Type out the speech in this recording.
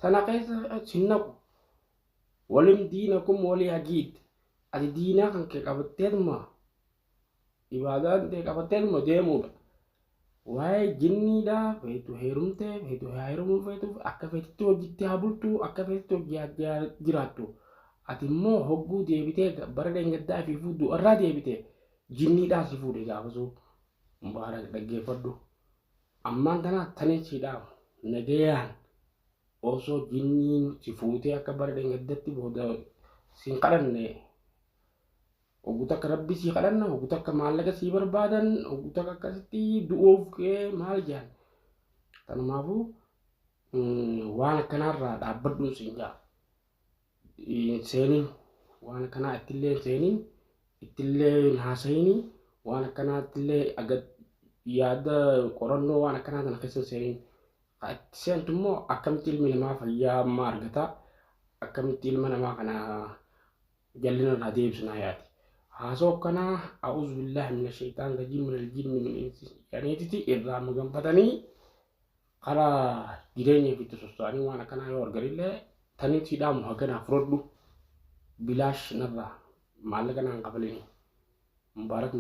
Tana keessa sin naqu. Walim diinakum walii hagiid. Ati diinaa kan kee qabatteetuma ibaadaan tee qabatteetuma deemuudha. Waa'ee jinniidhaa feetu heerumtee feetu haa heerumuu feetuuf akka feetitti hojitti haa bultu akka feetitti hojii haa jiraattu. Ati immoo hogguu deebitee bara dheengaddaa fi fuudhu irraa deebite jinniidhaa si fuudhe gaafasuu. Mubaarak dhaggeeffadhu. Ammaan tana tani si dhaamu nagayaan osoo jinniin si fuutee akka bara dheengaddatti booda si hin kadhanne. Oggu takka rabbi sii kadhanna, oggu takka maallaqa sii barbaadan, oggu takka akkasitti du'uuf kee maal jedhan. Kanumaafuu waan akkanaarraa dhaabbadhuun siin jaa. Hin seenin waan akkanaa ittillee hin seenin, ittillee hin haasa'ini, waan akkanaa ittillee yaada qorannoo waan akkanaa tana keessa hin seenin. Ka itti seentu immoo akkamitti ilmi namaa fayyaa ammaa argata, akkamitti ilma namaa kana jallina irraa deebisnaa yaati. Haasoo akkanaa a'uuzu billaahi mina shayxaan rajiim minal jinni min insi jedhaniititi irraa maganfatanii karaa jireenya ifitti sosso'anii waan akkanaa yoo arganillee tanii sii dhaamu haganaa fudhadhu bilaash narraa maallaqa naan kafalini. Mubaarak.